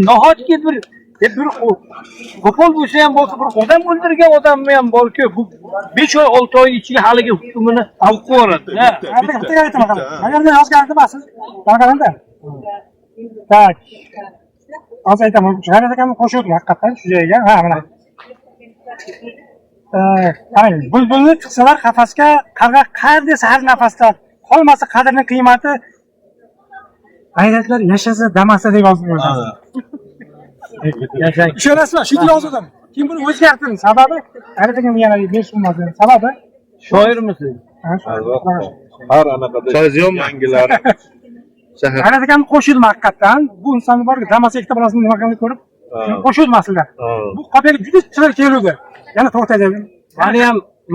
Nahotki bir bir qo'pol bo'lsa ham bo'lsa, bir odam o'ldirgan odamni ham borku, bu 5 oy 6 oy ichiga haligi hukmini olib qo'yadi. Bitta aytaman. Qayerda yozgan emas, qarangda. Так. Hozir aytaman, G'ayrat akamni qo'shuvdim haqiqatdan shu joyga. Ha, mana. Qarang, bulbulni tiqsalar qafasga, qarg'a qayerda har nafasda, qolmasa qadrini qiymati, g'ayratlar yashasa damasa deb yozib qo'ygan. Yashang. Ishonasizmi? Shu yozuvdim. Keyin buni o'zgartirdim. Sababi G'ayrat akam yana besh bo'lmadi. Sababi Shoirmisiz? Ha, shu. Har anaqada yangilari. G'ayrat akamni qo'shildim haqiqatdan. Bu insonni borku, damasa ikkita bolasini nima qilganini ko'rib, qo'shildim aslida. Bu qofiyaga juda chiroyli keluvdi. Yana to'xtaydi.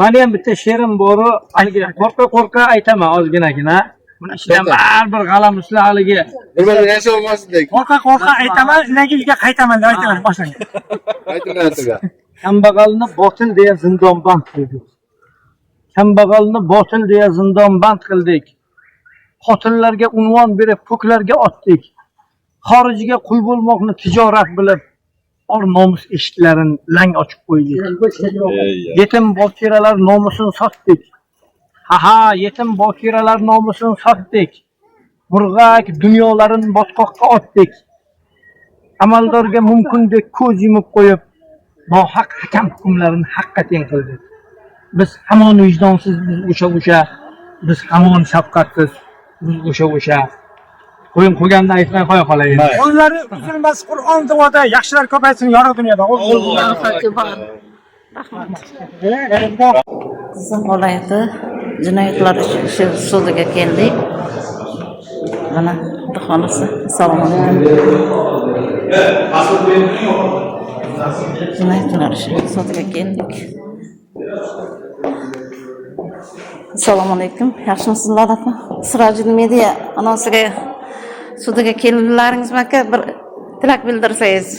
Mani ham bitta she'rim boru, haligi qo'rqa qo'rqa aytaman ozginagina. Buni ichidan baribir g'alamislar haligi. Bir yasha olmasin dek. Qo'rqa qo'rqa aytaman, undan keyin uyga qaytaman deb aytaman, boshlang. Ayting, ayting. Kambag'alni botil deya zindonband qildik. Kambag'alni botil deya zindonband qildik. Qotillarga unvon berib ko'klarga otdik. Xorijga qul bo'lmoqni tijorat bilib, or nomus eshiklarini lang ochib qo'ydik. Yetim bokiralar nomusini sotdik. Ha, yetim bokiralar nomusini sotdik. Murg'ak dunyolarini botqoqqa otdik. Amaldorga mumkindek ko'z yumib qo'yib, nohaq hakam hukmlarini haqqa teng qildik. Biz hamon vijdonsiz, biz o'sha, biz hamon shafqatsiz, biz o'sha. Qo'ying, qo'ygandan aytmay qo'ya qolay. Qo'llari uzilmas Qur'on duoda, yaxshilar ko'paysin yorug' dunyoda. Rahmat. Jizzax viloyati jinoyatlar ishi sudiga keldik. Mana xudo xohlasa. Assalomu alaykum. Jinoyatlar ishi sudiga keldik. Assalomu alaykum. Yaxshimisizlar, aka? Sirojiddin media anonsiga sudiga keldilaringizmi, aka? Bir tilak bildirsangiz.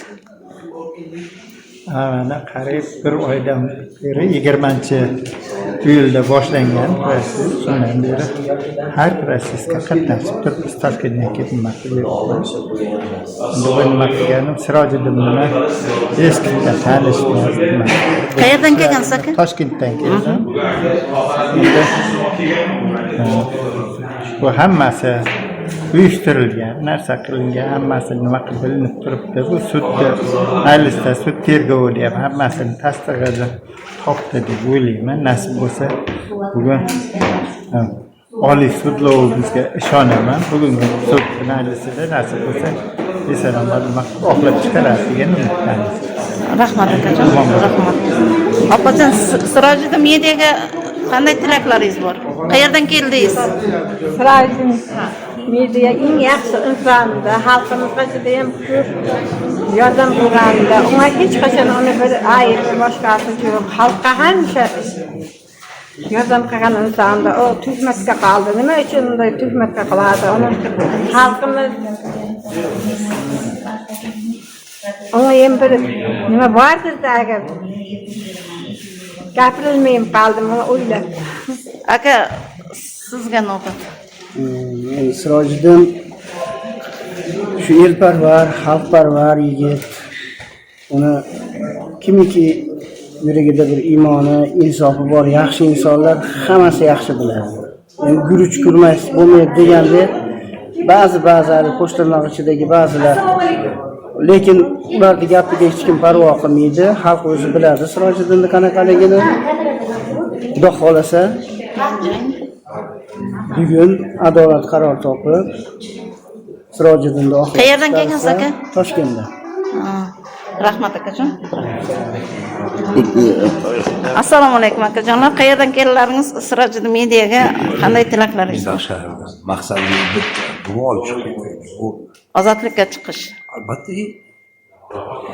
Mana qariyb bir oydan beri 20-iyulda boshlangan protsess, shundan beri har protsessga qatnashib turibmiz. Toshkentdan kelib nima qilyapmiz. Endi bu nima qilganim, Sirojiddin bilan eskidan tanishmiz. Qayerdan kelgansiz, aka? Toshkentdan keldim. Endi, bu hammasi uyushtirilgan narsa qilingan, hammasi nima qilib bilinib turibdi. Bu sudni majlisda sud tergovida ham hammasini tasdig'ini topdi deb o'ylayman. Nasib bo'lsa bugun oliy sudlovimizga ishonaman. Bugungi sud majlisida nasib bo'lsa eson omon nima qilib oqlab chiqaradi degan umiddamiz. Rahmat, akajon. Rahmat. Opajon, Sirojiddin mediaga qanday tilaklaringiz bor? Qayerdan keldingiz? Sirojiddin media eng yaxshi insonda, xalqimizga judayam ko'p yordam qilganda, unga hech qachon uni bir aybi boshqasi yo'q. Xalqqa hamisha yordam qilgan insonda, u tuhmatga qoldi. Nima uchun unday tuhmatga qoladi? Uni xalqimiz unga ham bir nima bordir agar gapirilmay qoldim uni o'ylab. Aka, sizga navbat. Endi Sirojiddin shu elparvar, xalqparvar yigit. Uni kimiki yuragida bir iymoni, insofi bor, yaxshi insonlar hammasi yaxshi biladi. Endi guruch kurmas bo'lmaydi deganda ba'zi hali qo'shtirnoq ichidagi ba'zilar, lekin ularni gapiga hech kim parvo qilmaydi. Xalq o'zi biladi Sirojiddinni qanaqaligini. Xudo xohlasa bugun adolat qaror topib Sirojiddinni oqlab Qayerdan kelgansiz, aka? Toshkentdan. Rahmat, akajon. Assalomu alaykum, akajonlar. Qayerdan keldilaringiz? Sirojiddin mediaga qanday tilaklaringiz bor? Jizzax shahridan. Maqsadimiz bitta. Bu olib chiqish. Bu Ozodlikka chiqish. albatta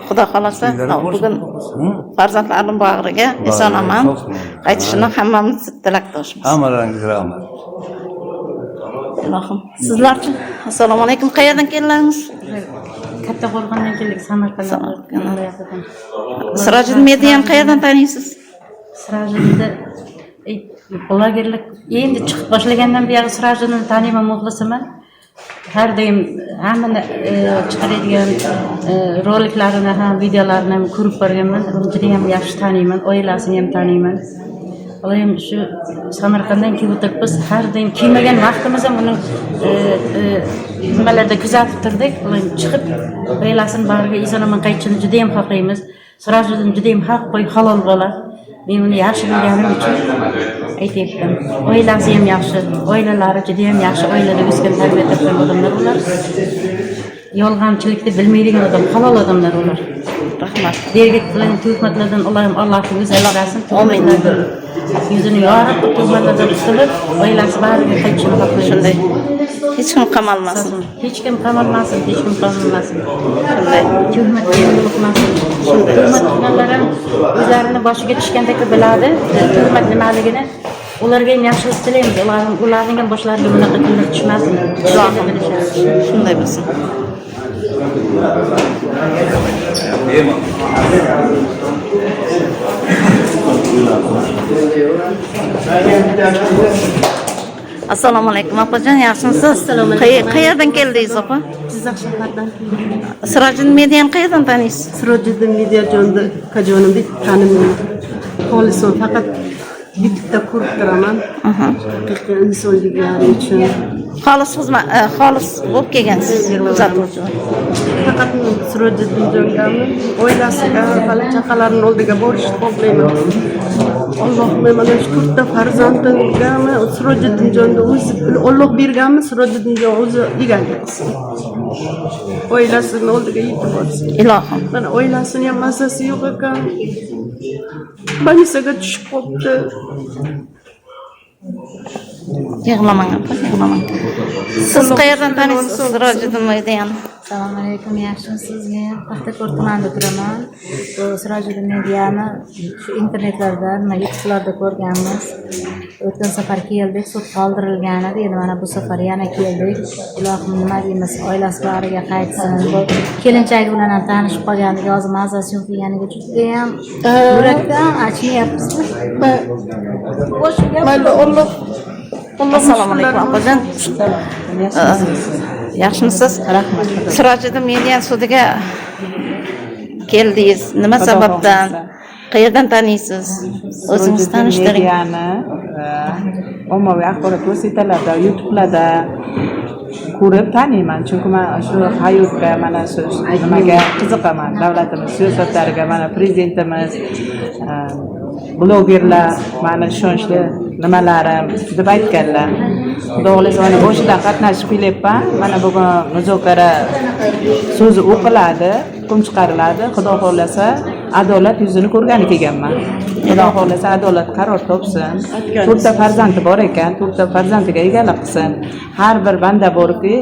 Xudo xohlasa, bugun farzandlarning bag'riga eson omon qaytishini hammamiz tilakdoshmiz. Hammalaringizga rahmat. Ilohim. Sizlarchi? Assalomu alaykum. Qayerdan keldilaringiz? Kattaqo'rg'ondan keldik, Samarqand Samarqand. viloyatidan. Sirojiddin mediani qayerdan taniysiz? Sirojiddinni blogerlik endi chiqib boshlagandan beri Sirojiddinni taniyman, muxlisiman. Har doim hammani chiqaradigan roliklarini ham, videolarini ham ko'rib borganman. Uni judayam yaxshi taniyman, oilasini ham taniyman. Ilohim, shu Samarqanddan kelib o'tiribmiz. Har doim kelmagan vaqtimiz ham uni nimalarda kuzatib turdik. Ilohim, chiqib oilasini bag'riga eson omon qaytishini judayam xohlaymiz. Sirojiddin judayam haqpo'y, halol bola. Men uni yaxshi bilganim uchun aytyapman. Oilasi ham yaxshi, oilalari judayam yaxshi, oilada o'sgan, tarbiya topgan odamlar ular. Yolg'onchilikni bilmaydigan odam, halol odamlar ular. Rahmat. Dergi bilan tuhmatlardan Allohim, Allohning o'zi asrasin. Amin. Tuhmatlardan yuzini yorib, tuhmatlardan qutulib, oilasi bag'riga qaytishini xohlaymiz. Shunday. Hech kim qamalmasin. Hech kim qamalmasin, hech kim qamalmasin. Shunday. Tuhmatga yo'liqmasin. Tuhmat qilganlar ham o'zlarini boshiga tushgandek biladi tuhmat nimaligini. Ularga ham yaxshilik tilaymiz. Ularning ham boshlariga bunaqa kunlar tushmasin. Ilohim. Bilishadi. Shunday bo'lsin. Assalomu alaykum, opajon, yaxshimisiz? Assalomu alaykum. Qayerdan keldingiz, opa? Jizzax shahardan. Sirojiddin Mediani qayerdan taniysiz? Sirojiddin Mediajonni ukajonim bitta tanimayman. Xolisam faqat YouTube'da ko'rib turaman. Haqiqiy insonliklari uchun. Xolis xizmat, xolis bo'lib kelgansiz, kuzatuvchi. Faqat Sirojiddinjongami, oilasiga, bola chaqalarini oldiga borishni xohlayman. Allohim, mana shu to'rtta farzandingami Sirojiddinjonni o'zi Alloh berganmi, Sirojiddinjon o'zi egalik qilsin. Oilasini oldiga yetib borsin. Ilohim. Mana oilasini ham mazasi yo'q ekan. Больница ga tushib qolibdi. Yig'lamang, opa, yig'lamang. Siz qayerdan taniysiz Sirojiddin Mediani? Assalomu alaykum, yaxshimisiz? Men Paxtakor tumanida turaman. Bu Sirojiddin Mediani shu internetlarda, nima, YouTube'larda ko'rganmiz. O'tgan safar keldik, sud qoldirilgan edi. Endi mana bu safar yana keldik. Ilohim, nima deymiz, oilasi bag'riga qaytsin. Bu kelinchagi bilan ham tanishib qolgandik. Hozir mazasi yo'q deganiga judayam yurakdan achinyapmiz. Mayli, Alloh Assalomu alaykum, opajon. Yaxshimisiz? Rahmat. Sirojiddin Mediani sudiga keldingiz. Nima Xudo sababdan? xohlasa. Qayerdan taniysiz? O'zingiz Sirojiddin tanishtiring. Mediani ommaviy axborot vositalarida, YouTube'larda ko'rib taniyman. Chunki man shu hayotga, mana shu nimaga qiziqaman. Davlatimiz siyosatlariga, mana prezidentimiz, blogerlar mani ishonchli nimalarim deb aytganlar. Xudo xohlasa, mana boshidan qatnashib kelyapman. Mana bugun muzokara so'zi o'qiladi, hukm chiqariladi. Xudo xohlasa, adolat yuzini ko'rgani kelganman. Xudo xohlasa, adolat qaror topsin. To'rtta farzandi bor ekan, to'rtta farzandiga egalik qilsin. Har bir banda borki,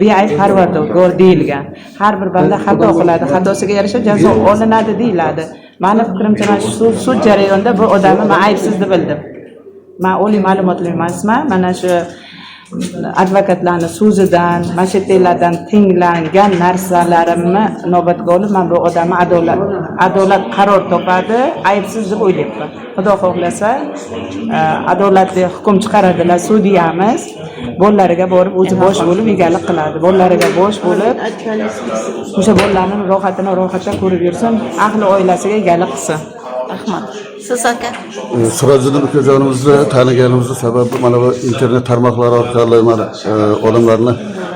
beayb parvardigor deyilgan. Har bir banda xato qiladi, xatosiga yarasha jazo olinadi deyiladi. Mani fikrimcha, mana shu sud jarayonida bu odamni men aybsiz deb bildim. Men oliy ma'lumotli emasman. Mana shu advokatlarni so'zidan, mana shu yerlardan tinglangan narsalarimni inobatga olib, men bu odamni adolat qaror topadi, aybsiz deb o'ylayapman. Xudo xohlasa, adolatli hukm chiqaradilar sudyamiz. Bolalariga borib o'zi bosh bo'lib egalik qiladi. Bolalariga bosh bo'lib, o'sha bolalarning rohatini rohatda ko'rib yursin, ahli oilasiga egalik qilsin. Rahmat. Siz, aka? Sirojiddin ukajonimizni taniganimizni sababi mana bu internet tarmoqlari orqali mana odamlarni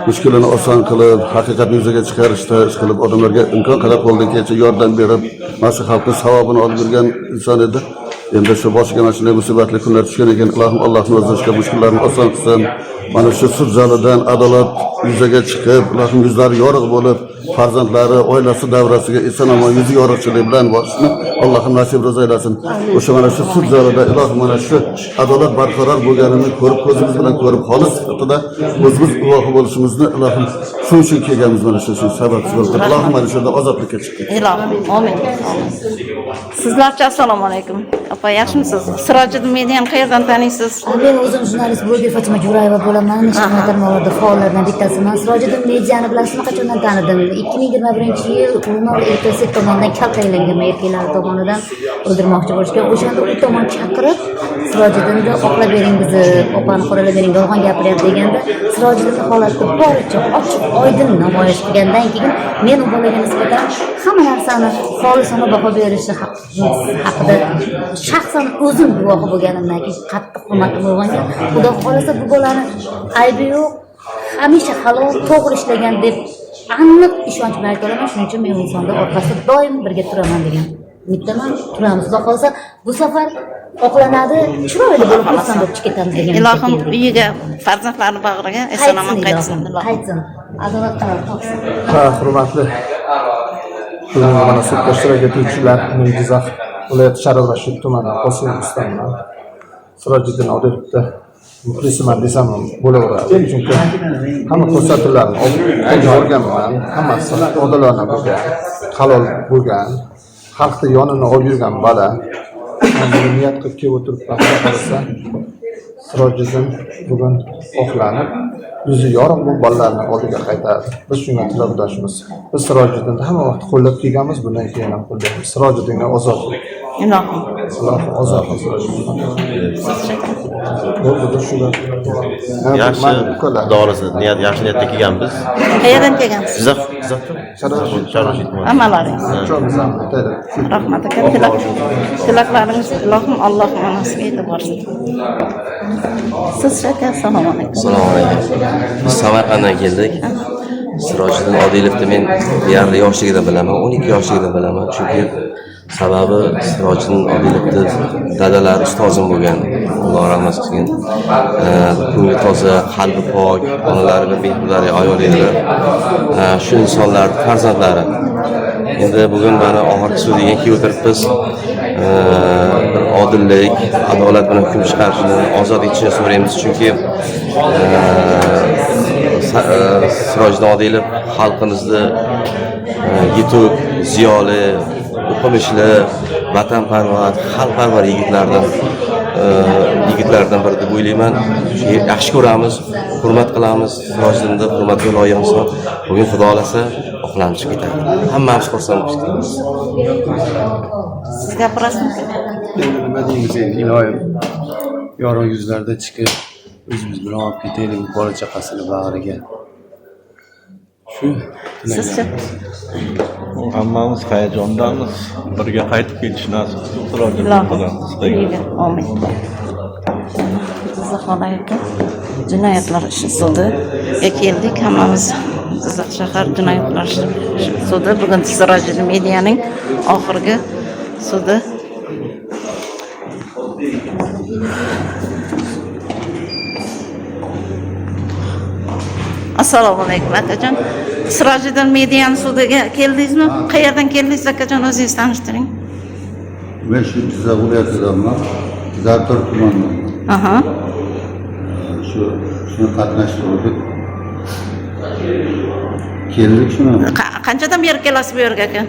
mushkulini oson qilib, haqiqatni yuzaga chiqarishda ish qilib, odamlarga imkon qadar qo'ldan kelgancha yordam berib, mana shu xalqni savobini olib yurgan inson edi. Endi shu boshiga mana shunday musibatli kunlar tushgan ekan. Ilohim, Allohning o'zi shu mushkullarni oson qilsin. Mana shu sud zalidan adolat yuzaga chiqib, ilohim, yuzlari yorug' bo'lib, farzandlari, oilasi davrasiga eson omon yuzi yorug'chilik bilan borishni Allohim nasib ro'za aylasin. O'sha mana shu sud zalida, ilohim, mana shu adolat barqaror bo'lganini ko'rib, ko'zimiz bilan ko'rib, xolis sifatida o'zimiz guvohi bo'lishimizni, ilohim, shu uchun kelganmiz, mana shu sababsiz bo'lib. Ilohim, mana shu yerda ozodlikka chiqdik. Ilohim, amin. Sizlarcha, assalomu alaykum. Opa, yaxshimisiz? Sirojiddin Mediani qayerdan taniysiz? Men o'zim jurnalist, bloger Fotima Jo'rayeva bo'laman. Ijtimoiy tarmoqlarda faollardan bittasiman. Sirojiddin Mediani bilasizmi, qachondan tanidim? 2021-yil Unol ertasi tomonidan kaltaklangan erkaklar tomonidan o'ldirmoqchi bo'lishgan. O'shanda u tomon chaqirib, Sirojiddinni oqlab bering bizni, opani qoralab bering, yolg'on gapiryapti deganda Sirojiddinni holati boricha ochiq oydin namoyish qilgandan keyin men u bolaga nisbatan hamma narsani xolisona baho berishi haqida shaxsan o'zim guvohi bo'lganimdan keyin qattiq hurmatim uyg'ongan. Xudo xohlasa bu bolani aybi yo'q, hamisha halol, to'g'ri ishlagan deb aniq ishonch bilan ayta olaman. Shuning uchun men u insonning orqasida doim birga turaman degan umiddaman. Turamiz. Xudo xohlasa bu safar oqlanadi, chiroyli bo'lib xursand bo'lib chiqib ketamiz degan. Ilohim uyiga, farzandlarini bag'riga eson-omon qaytsin. Qaytsin. Adolat qaror topsin. Ha, hurmatli bugungi mana sudda ishtirok etuvchilar, men Jizzax viloyati Sharif Rashid tumani Qosim Rustamman. Sirojiddin Odilovni muxlisiman desam ham bo'laveradi. Chunki hamma ko'rsatuvlarni olib borganman, hammasi odilona bo'lgan, halol bo'lgan, xalqni yonini olib yurgan bola. Buni niyat qilib kelib o'tiribman. Xudo xohlasa Sirojiddin bugun oqlanib, yuzi yorug' bu bolalarning oldiga qaytadi. Biz shunga tilakdoshmiz. Biz Sirojiddinni hamma vaqt qo'llab kelganmiz, bundan keyin ham qo'llaymiz. Sirojiddinga ozodlik. Ilohim. Ilohim ozodlik Sirojiddin. Bo'ldi, shu. Yaxshi, Xudo xohlasa niyat, yaxshi niyatda kelganmiz. Qayerdan kelgansiz? Jizzax, Jizzaxdan. Sharif tumani. Hammalaringiz. Rahmat aka. Tilaklaringiz ilohim Alloh onasiga yetib borsin. Siz aka, assalomu alaykum. Assalomu alaykum. Biz Samarqanddan keldik. Sirojiddin Odilovni men deyarli yoshligidan bilaman, 12 yoshligidan bilaman. Chunki sababi Sirojiddin Odilovni dadalari ustozim bo'lgan. Alloh rahmat qilsin. Ko'ngli toza, qalbi pok, onalari bir mehribonlari ayol edilar. Shu insonlar farzandlari. Endi bugun mana oxirgi sudiga kelib o'tiribmiz. Bir odillik, adolat bilan hukm chiqarishini, ozod etishini so'raymiz. Chunki Sirojiddin Odilov xalqimizni yetuk, ziyoli, o'qimishli, vatanparvar, xalqparvar yigitlardan biri deb o'ylayman. Yaxshi ko'ramiz, hurmat qilamiz. Sirojiddinni hurmatga loyiq inson. Bugun Xudo xohlasa oqlanib chiqib ketadi. Hammamiz xursand bo'lib ketamiz. Siz gapirasizmi? Endi nima deymiz endi, iloyim yorug' yuzlarda chiqib o'zimiz bilan olib ketaylik bola chaqasini bag'riga. Shu Sizchi? Hammamiz hayajondamiz. Birga qaytib kelish nasib qilsin Sirojiddin Ilohim. Amin. Jizzax viloyati jinoyatlar ishi sudiga keldik. Hammamiz Jizzax shahar jinoyatlar ishi sudi bugun Sirojiddin Medianing oxirgi sudi. Assalomu alaykum akajon. Sirojiddin Mediani sudiga keldingizmi? Qayerdan keldingiz akajon, o'zingizni tanishtiring. Men shu Jizzax viloyatidanman, Zardor tumanidan. Aha. Shuni qatnashtirdik. Keldik shuni. Qanchadan beri kelasiz bu yerga aka?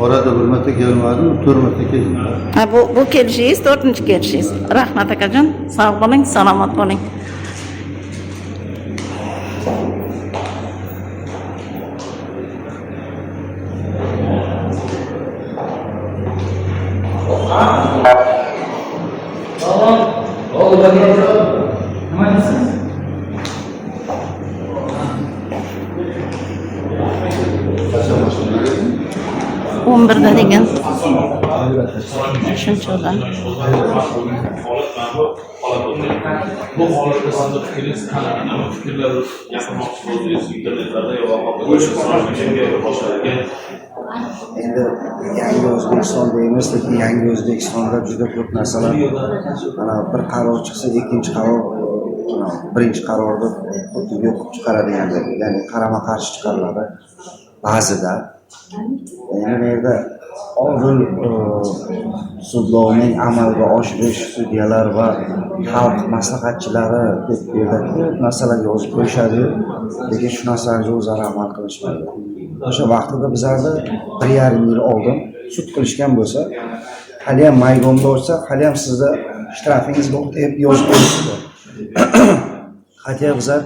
Orada bir marta kelmadim, 4 marta keldim. Ha, bu kelishingiz 4-kelishingiz. Rahmat akajon. Sog' bo'ling, salomat bo'ling. O'n birda degan. Shuncha odam. Bu holatda sizni fikringiz qanaqa? Nima fikrlar gapirmoqchi bo'ldingiz internetlarda yo boshqalarga? Endi yangi O'zbekiston deymiz, lekin yangi O'zbekistonda juda ko'p narsalar, mana bir qaror chiqsa, ikkinchi qaror, birinchi qarorni xuddi yo'q qilib chiqaradigandek, ya'ni qarama-qarshi chiqariladi ba'zida. Endi bu yerda odil sudlovning amalga oshirish sudyalar va xalq maslahatchilari deb bu yerda ko'p narsalar yozib qo'yishadi, lekin shu narsalarga o'zlari amal qilishmaydi. O'sha vaqtida bizlarni 1,5 yil oldin sud qilishgan bo'lsa, haliyam maydonda bo'lsa, haliyam sizda shtrafingiz bor deb yozib qo'yishdi. Hatto bizlar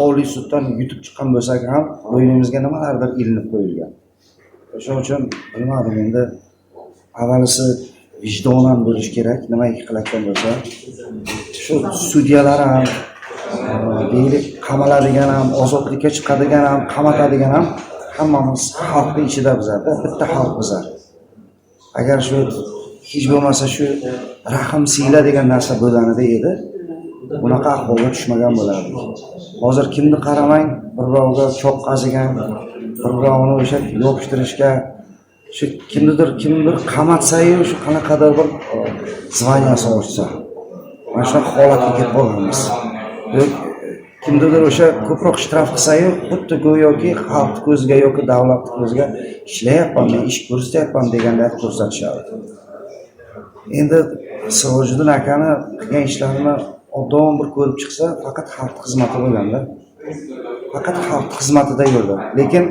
Oliy suddan yutib chiqqan bo'lsak ham bo'ynimizga nimalardir ilinib qo'yilgan. O'shaning uchun bilmadim endi, avvalisi vijdonan bo'lishi kerak, nimaiki qilayotgan bo'lsa. Shu sudyalar ham deylik, qamaladigan ham, ozodlikka chiqadigan ham, qamatadigan ham hammamiz xalqning ichida bizlarda, bitta xalq bizlar. Agar shu hech bo'lmasa shu rahm siyla degan narsa bo'lganida edi, bunaqa ahvolga tushmagan bo'lardik. Hozir kimni qaramang, bir birovga cho'q qazigan, bir birovini o'sha yopishtirishga, shu kimnidir qamatsayu shu qanaqadir bir zvaniyasi oshsa, mana shunaqa holatga kelib qolganmiz. Kimnidir o'sha ko'proq shtraf qilsayu, xuddi go'yoki xalq ko'ziga yoki davlat ko'ziga ishlayapman, men ish ko'rsatyapman deganday ko'rsatishadi. Endi Sirojiddin akani qilgan ishlarini odam bir ko'rib chiqsa, faqat xalq xizmati bo'lganda, faqat xalq xizmatida yurdi. Lekin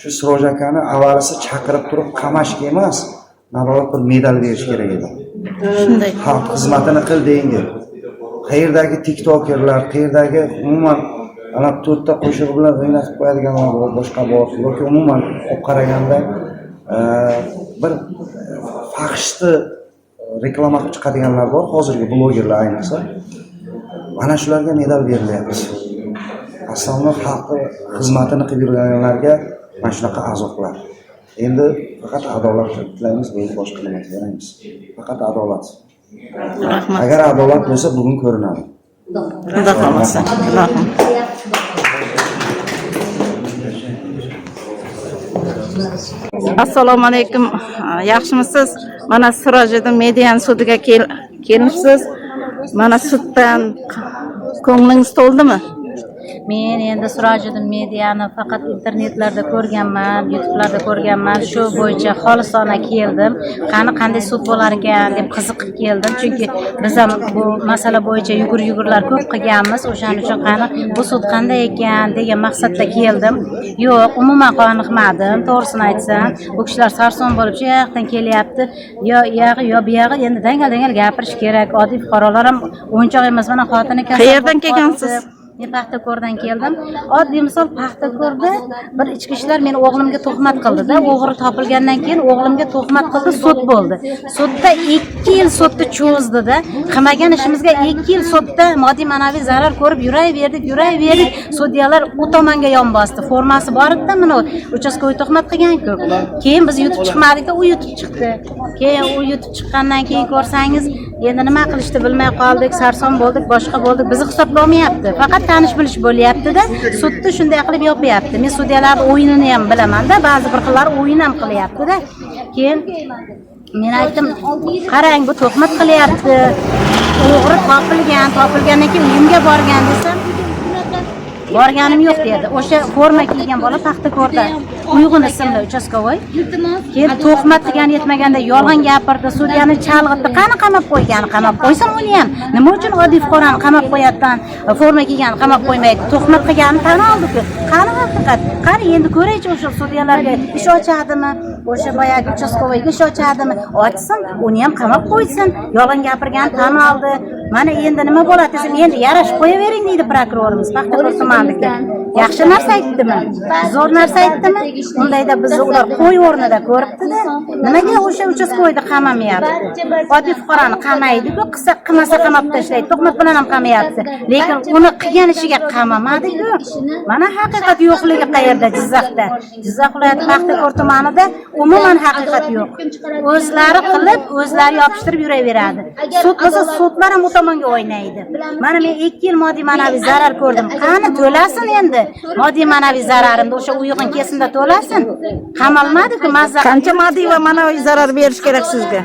shu Siroj akani avvalisi chaqirib turib qamashga emas, navbat bir medal berish kerak edi. Shunday. Xalq xizmatini qil dengi. Qayerdagi tiktokerlar, qayerdagi umuman ana to'rtta qo'shig'i bilan o'ynatib qo'yadiganlar bor, boshqa bor yoki umuman olib qaraganda bir fahshni reklama qilib chiqadiganlar bor, hozirgi blogerlar ayniqsa. Mana shularga medal berilyapti. Aslida xalqni xizmatini qilib yurganlarga mana shunaqa azoblar. Endi faqat adolat tilaymiz, endi boshqa nima tilaymiz? Faqat adolat. Rahmat. Agar adolat bo'lsa, bugun ko'rinadi. Xudo xohlasa. Ilohim. Assalomu alaykum. Yaxshimisiz? Mana Sirojiddin Mediani sudiga kelibsiz. Mana suddan ko'nglingiz to'ldimi? Men endi Sirojiddin Mediani faqat internetlarda ko'rganman, YouTube'larda ko'rganman. Shu bo'yicha xolisona keldim. Qani qanday sud bo'lar ekan deb qiziqib keldim. Chunki biz ham bu masala bo'yicha yugur-yugurlar ko'p qilganmiz. O'shaning uchun qani bu sud qanday ekan degan maqsadda keldim. Yo'q, umuman qoniqmadim, to'g'risini aytsam. Bu kishilar sarson bo'lib shu yoqdan kelyapti. Yo iyog'i, yo buyog'i, endi dangal-dangal gapirish kerak. Oddiy fuqarolar ham o'yinchoq emas. Mana xotini kasal. Qayerdan kelgansiz? Men Paxtako'rdan keldim. Oddiy misol, Paxtako'rda bir ichki ishlar meni o'g'limga tuhmat qildi-da. O'g'ri topilgandan keyin o'g'limga tuhmat qildi, sud bo'ldi. Sudda 2 yil sudni cho'zdi-da. Qilmagan ishimizga 2 yil sudda moddiy ma'naviy zarar ko'rib yuraverdik. Sudyalar u tomonga yon bosdi. Formasi bor edi-da, mana uchastkovoy tuhmat qilgan-ku. Keyin biz yutib chiqmadik-da, u yutib chiqdi. Keyin u yutib chiqqandan keyin ko'rsangiz, endi nima qilishni bilmay qoldik, sarson bo'ldik, boshqa bo'ldik. Bizni hisobga olmayapti. Faqat tanish bilish bo'lyapti-da, sudni shunday qilib yopyapti. Men sudyalarning o'yinini ham bilaman-da, ba'zi bir xillar o'yin ham qilyapti-da. Keyin men aytdim, qarang, bu tuhmat qilyapti. O'g'ri topilgan, topilgandan keyin uyimga borgan desam, borganim yo'q dedi. O'sha forma kiygan bola Paxtako'rda Uyg'un ismli uchastkovoy. Keyin tuhmat qilgani yetmaganda yolg'on gapirdi, sudyani chalg'itdi. Qani qamab qo'ygan, qamab qo'ysin uni ham. Nima uchun oddiy fuqaroni qamab qo'yapti, forma kiygan qamab qo'ymaydi? Tuhmat qilganini tan oldi-ku. Qani haqiqat? Qani endi ko'raychi o'sha sudyalarga ish ochadimi? O'sha boyagi uchastkovoyga ish ochadimi? Ochsin, uni ham qamab qo'ysin. Yolg'on gapirgani tan oldi. Mana endi nima bo'ladi desam, endi yarashib qo'yavering deydi prokurorimiz Paxtakor tumanidagi. Yaxshi narsa aytdimi? Zo'r narsa aytdimi? Undayda bizni ular qo'y o'rnida ko'ribdi-da. Nimaga o'sha uchastkovoyni qamamayapti? Oddiy fuqaroni qamaydi-ku, qilsa qilmasa qamab tashlaydi. Tuhmat bilan ham qamayapti. Lekin uni qilgan ishiga qamamadi-ku. Mana haqiqat yo'qligi qayerda? Jizzaxda. Jizzax viloyati Paxtakor tumanida umuman haqiqat yo'q. O'zlari qilib, o'zlari yopishtirib yuraveradi. Sud bo'lsa, sudlar ham u tomonga o'ynaydi. Mana men 2 yil moddiy ma'naviy zarar ko'rdim. Qani to'lasin endi? Moddiy ma'naviy zararimni o'sha Uyg'un kesimda to'lasin. Qamalmadi-ku, mazza. Qancha moddiy va ma'naviy zarar berish kerak sizga?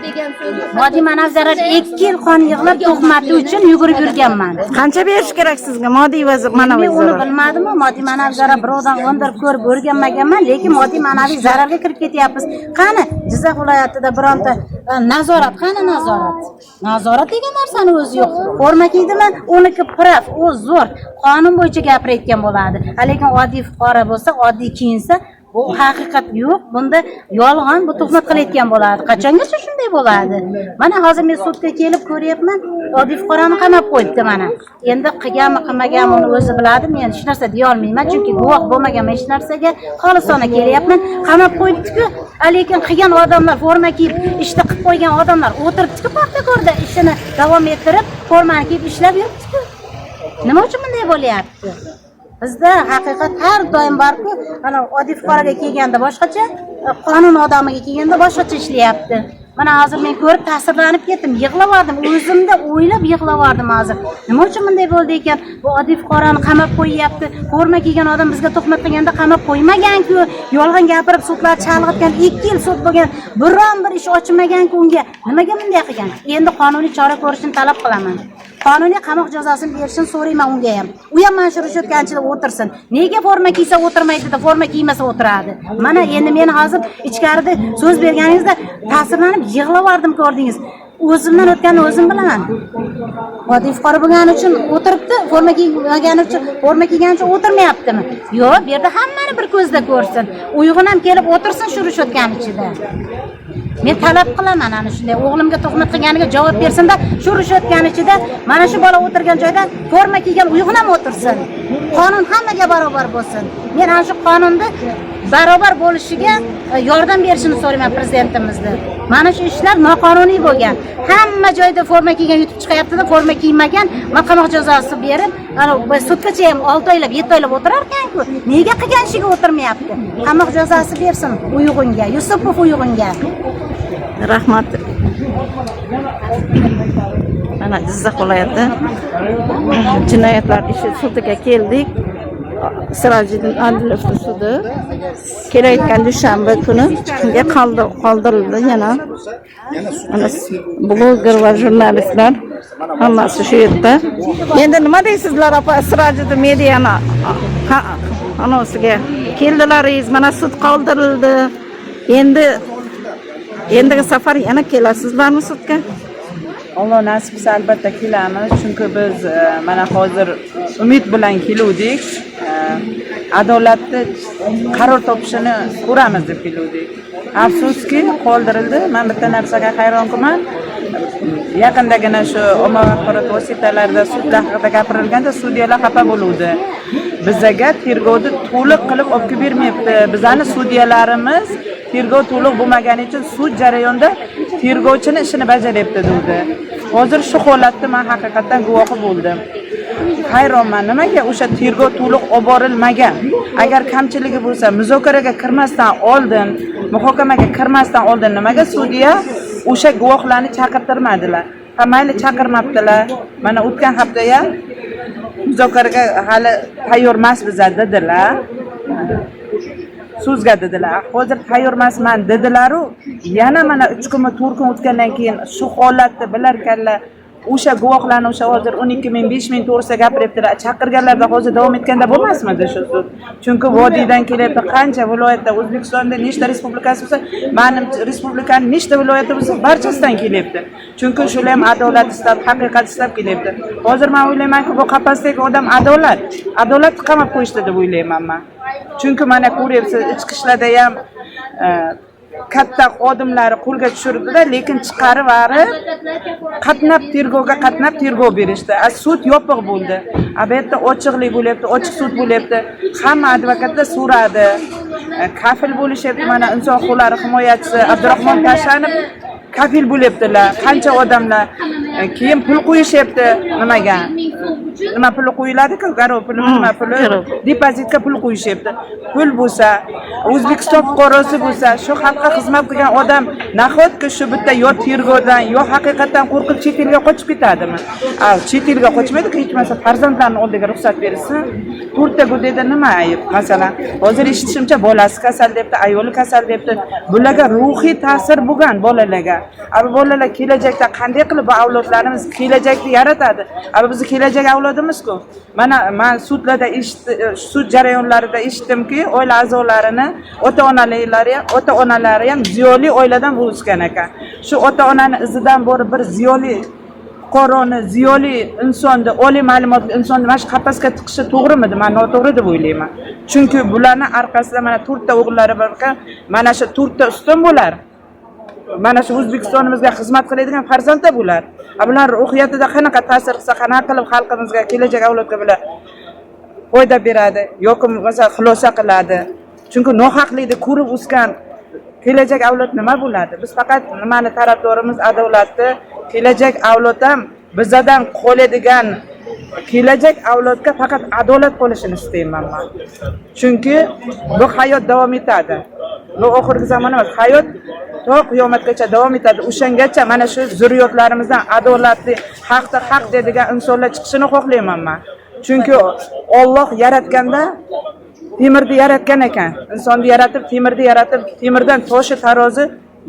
Moddiy ma'naviy zarar 2 yil qon yig'lab tuhmati uchun yugurib yurganman. Qancha berish kerak sizga moddiy va ma'naviy Men uni zarar? bilmadim-ku, moddiy ma'naviy zarar birovdan o'ndirib ko'rib o'rganmaganman, lekin moddiy ma'naviy zararga kirib ketyapmiz. Qani Jizzax viloyatida bironta nazorat, qani nazorat? Nazorat degan narsani o'zi yo'q. Forma kiydimi, uniki praf, u zo'r. Qonun bo'yicha gapirayotgan bo'ladi. Lekin oddiy fuqaro bo'lsa, oddiy kiyinsa, Bu haqiqat yo'q, bunda yolg'on, bu tuhmat qilayotgan bo'ladi. Qachongacha shunday bo'ladi? Mana hozir men sudga kelib ko'ryapman, oddiy fuqaroni qamab qo'yibdi mana. Endi qilganmi, qilmaganmi uni o'zi biladi. Men hech narsa deya olmayman, chunki guvoh bo'lmaganman hech narsaga. Xolisona kelyapman, qamab qo'yibdi-ku. Lekin qilgan odamlar forma kiyib ishni qilib qo'ygan odamlar o'tiribdi-ku Paxtakorda ishini davom ettirib, formani kiyib ishlab yuribdi-ku. Nima uchun bunday bo'lyapti? Bizda haqiqat har doim bor-ku, mana oddiy fuqaroga kelganda boshqacha, qonun odamiga kelganda boshqacha ishlayapti. Mana hozir men ko'rib ta'sirlanib ketdim, yig'lavordim, o'zimda o'ylab yig'lavordim hozir. Nima uchun bunday bo'ldi ekan? Bu oddiy fuqaroni qamab qo'yyapti. Forma kiygan odam bizga tuhmat qilganda qamab qo'ymagan-ku, yolg'on gapirib sudlar chalg'itgan, 2 yil sud bo'lgan, biron bir ish ochmagan-ku unga. Nimaga bunday qilgan? Endi qonuniy chora ko'rishini talab qilaman. Qonuniy qamoq jazosini berishini so'rayman unga ham. U ham mana shu reshotkani ichida o'tirsin. Nega forma kiysa o'tirmaydi-da, forma kiymasa o'tiradi? Mana endi men hozir ichkarida so'z berganingizda ta'sirlanib yig'lavordim, ko'rdingiz. O'zimdan o'tganini o'zim bilaman. Oddiy fuqaro bo'lgani uchun o'tiribdi, forma kiymagani uchun, forma kiygani uchun o'tirmayaptimi? Yo'q, bu yerda hammani bir ko'zda ko'rsin. Uyg'un ham kelib o'tirsin shu reshotkani ichida. Men talab qilaman ana shunday, o'g'limga tuhmat qilganiga javob bersin-da, shu reshotkani ichida mana shu bola o'tirgan joyda forma kiygan uyg'un ham o'tirsin. Qonun hammaga barobar bo'lsin. Men ana shu qonunni barobar bo'lishiga yordam berishini so'rayman prezidentimizdan. Mana shu ishlar noqonuniy bo'lgan. Hamma joyda forma kiygan yutib chiqyapti-da, forma kiymagan qamoq jazosi berib, ana sudgacha ham 6 oylab, 7 oylab o'tirar ekan-ku. Nega qilgan ishiga o'tirmayapti? Qamoq jazosi bersin Uyg'unga, Yusupov Uyg'unga. Rahmat. Mana Jizzax viloyati jinoyatlar ishi sudiga keldik. Sirojiddin Odilov sudi kelayotgan dushanba kuniga qoldirildi yana. Mana bloger va jurnalistlar hammasi shu yerda. Endi nima deysizlar opa, Sirojiddin mediani anosiga keldilaringiz, mana sud qoldirildi. Endi endigi safar yana kelasizlarmi sudga? Alloh nasib qilsa albatta kelamiz, chunki biz mana hozir umid bilan keluvdik. Adolatni qaror topishini ko'ramiz deb keluvdik. Afsuski qoldirildi. Men bitta narsaga hayronman. Yaqindagina shu ommaviy axborot vositalarida sudlar haqida gapirilganda sudyalar xafa bo'luvdi. Bizaga tergovni to'liq qilib olib kelib bermayapti. Bizani sudyalarimiz tergov to'liq bo'lmagani uchun sud jarayonida tergovchini ishini bajaryapti dedi. Hozir shu holatni men haqiqatan guvohi bo'ldim. Hayronman, nimaga o'sha tergov to'liq olib borilmagan? Agar kamchiligi bo'lsa, muzokaraga kirmasdan oldin, muhokamaga kirmasdan oldin nimaga sudya o'sha guvohlarni chaqirtirmadilar? Ha, mayli chaqirmabdilar. Mana o'tgan hafta ham muzokaraga hali tayyor emas biza dedilar. So'zga dedilar. Hozir tayyor emasman dedilar-u, yana mana 3 kunmi 4 kun o'tgandan keyin shu holatni bilarkanlar, o'sha guvohlarni o'sha hozir 12 ming, 5 ming to'g'risida gapiryaptilar. Chaqirganlarda hozir davom etganda bo'lmasmidi shu sud? Chunki vodiydan kelyapti, qancha viloyatda, O'zbekistonda nechta respublikasi bo'lsa, manimcha respublikaning nechta viloyati bo'lsa, barchasidan kelyapti. Chunki shular ham adolat istab, haqiqat istab kelyapti. Hozir men o'ylaymanki, bu qafasdagi odam adolatni qamab qo'yishdi deb o'ylayman men. Chunki mana ko'ryapsiz, ichki ishlarda ham katta xodimlari qo'lga tushirdilar, lekin chiqarib varib qatnab tergovga qatnab tergov berishdi. Sud yopiq bo'ldi. Bu yerda ochiqlik bo'lyapti, ochiq sud bo'lyapti. Hamma advokatlar so'radi. Kafil bo'lishyapti. Mana inson huquqlari himoyachisi Abdurahmon Tashanov kafil bo'lyaptilar. Qancha odamlar keyin pul qo'yishyapti nimaga? Nima puli qo'yiladi-ku, garov puli, nima puli, depozitga pul qo'yishyapti. Pul bo'lsa, O'zbekiston fuqarosi bo'lsa, shu xalqqa xizmat qilgan odam nahotki shu bitta yo tergovdan, yo haqiqatdan qo'rqib chet elga qochib ketadimi? Chet elga qochmaydi-ku, hech bo'lmasa farzandlarini oldiga ruxsat bersin. 4 ta go'dayda nima ayb? Masalan, hozir eshitishimcha bolasi kasal debdi, ayoli kasal debdi. Bularga ruhiy ta'sir bo'lgan bolalarga. Bu bolalar kelajakda qanday qilib bu avlodlarimiz kelajakni yaratadi? Bu bizni kelajak avlodimiz-ku. Mana men sudlarda sud jarayonlarida eshitdimki, oila a'zolarini ota-onalari ham ziyoli oiladan o'sgan ekan. Shu ota-onani izidan borib bir ziyoli Fuqaroni, ziyoli insonni, oliy ma'lumotli insonni mana shu qafasga tiqishi to'g'rimidi? Men noto'g'ri deb o'ylayman. Chunki bularni orqasida mana 4 ta o'g'illari bor ekan, mana shu 4 ta ustun bo'lar. Mana shu O'zbekistonimizga xizmat qiladigan farzandlar bular. Bular ruhiyatida qanaqa ta'sir qilsa, qanaqa qilib xalqimizga, kelajak avlodga bular foyda beradi yoki masalan xulosa qiladi. Chunki nohaqlikni ko'rib o'sgan kelajak avlod nima bo'ladi? Biz faqat nimani tarafdorimiz? Adolatni. Kelajak avlod ham bizadan qoladigan kelajak avlodga faqat adolat qolishini istayman man. Chunki bu hayot davom etadi. Bu oxirgi zamon emas, hayot to qiyomatgacha davom etadi. O'shangacha mana shu zurriyotlarimizdan adolatli, haqda haq deydigan insonlar chiqishini xohlayman man. Chunki Alloh yaratganda temirni yaratgan ekan. Insonni yaratib, temirni yaratib, temirdan toshi tarozi